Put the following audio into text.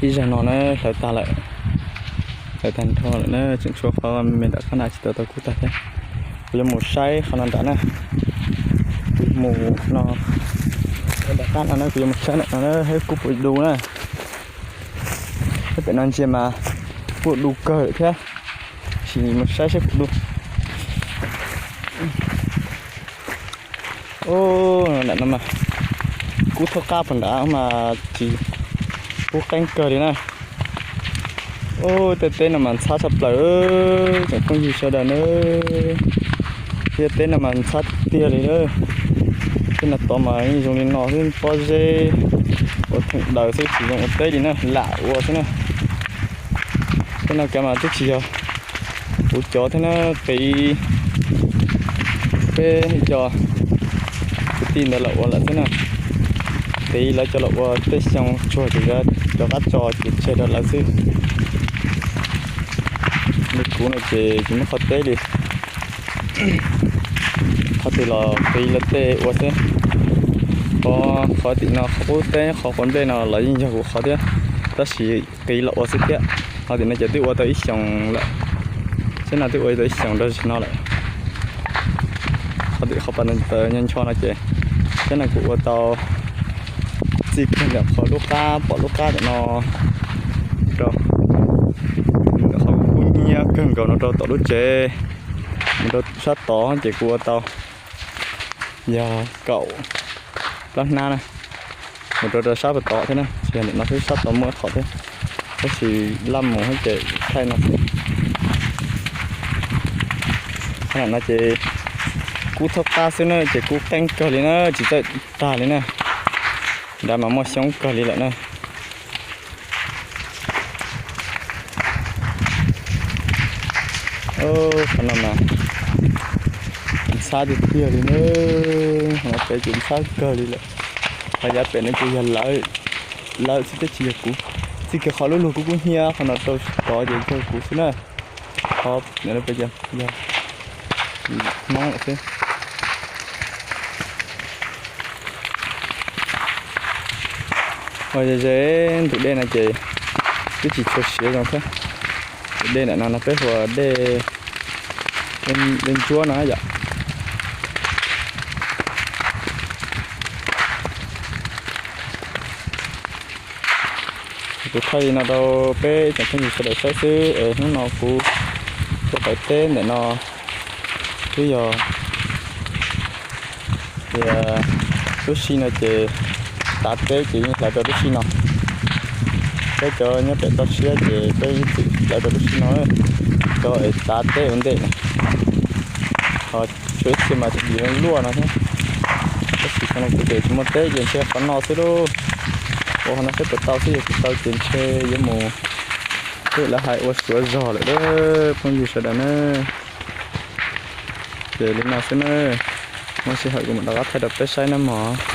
Ib zaug no na hlawv tag lawm, hlawv tag nrho lawm na, tseem tshuav qhov me nram qab na tsis tau tau kub tag thiab. Kuv yuav mus saib qhov no nram na, kuv yuav mus no, nram qab no na kuv yuav mus saib nram no na saib kub puas du na. Pem no ntsia mas kuj du kawg thiab, sim mus saib saib puas du. Nram no mas kub thoob qab puag nrad mas tsis, kub qeeb kawg li na. Ub, tej teb no mas ntxhab tshaj plaws, tsoom phooj ywg sawv daws na. Tej teb no mas ntxhab tiag tiag li na. Tej no tod mas yeej zoo li no xwb, pob zeb ua theem daws xwb tsis zoo ua teb li na, lam ua xwb na. Tej no kav mas twb tsis yog kuv cov thiab na, qiv peb cov kwv tij ntawd los ua lawm xwb na. Qiv lawv cov los ua tej xyoo tsuag ces cov qab tso ces tseg rau lawv xwb. Li kuv no ces tsis muaj qhov teb li, qhov twg los qiv lawv tej ua xwb. Qhov, qhov tim no qhov qub teb qhov quav nplej no los yeej yog kuv qhov thiab, tab sis qiv los ua xwb thiab. Qhov tim no ces twb ua tau ib xyoos lawm, teb no twb ua tau ib xyoos rau zaum no lawm. Qhov tim qhov pas ntaws ncho ncho no ces teb no kuv ua tau txij kiag ntawm qhov lub qab pom lub qab ntawm no rau, ntawm qhov kub hnyiab kawg nkaus no rau tom lub tsev mus rau sab tod ces kuv ua tau yog kaum plaub hnab na, mus rau rau sab pas tod thiab na, tsis yog ntawm no xwb, sab tod muaj ib qhov thiab, tab sis laj mus ces thaij no xwb. Qhov nram no ces kub thoob qab xwb na ces kub qeeb kawg li na, tsis txawj tag li na. Nrad mas muaj xyoob kawg li lawm na. Qhov no mas ntxhab tiag tiag li na, qhov no pem ces ntxhab kawg li lawm. Qhov yav pem no ces yog lawv, lawv xwb thiab tsis yog kuv. Txij kiag qhov lub luag kub kub hnyiab qhov no rau tod ces yog kuv xwb na. Qhov pem ces yog Hmoob lawm xwb. Ua ze ze ntug dej no ces twb tsis tshua siav zoo thiab. Tus dej ntawm no no peb hu ua dej, dej ntsuab no yom. Kuv thaij li no rau peb ib tsoom phooj ywg sawv daws saib xwb es hnub no kuv tuaj qav teb ntawm no twb yog tias lub sij no ces tav teb ces yeej hlawv rau lub sij no. Peb cov nyob pem toj siab ces peb yeej txwm hlawv rau lub sij no, cov es tav teb ua ntej na. Ho tshuav ib txhia mas tseem luaj no thiab. Tab sis qhov no kuv ces tsis muaj teb ces ntshe qhov no xwb lauj. Ua qhov no saib puas tau xwb, yog tsis tau ces ntshe yuav mus, tej lawv hais ua suav zog lawm phooj ywg sawv daws na. Ces li no xwb na, muaj sij hawm kuv mam rov qab thaij rau peb saib na mog.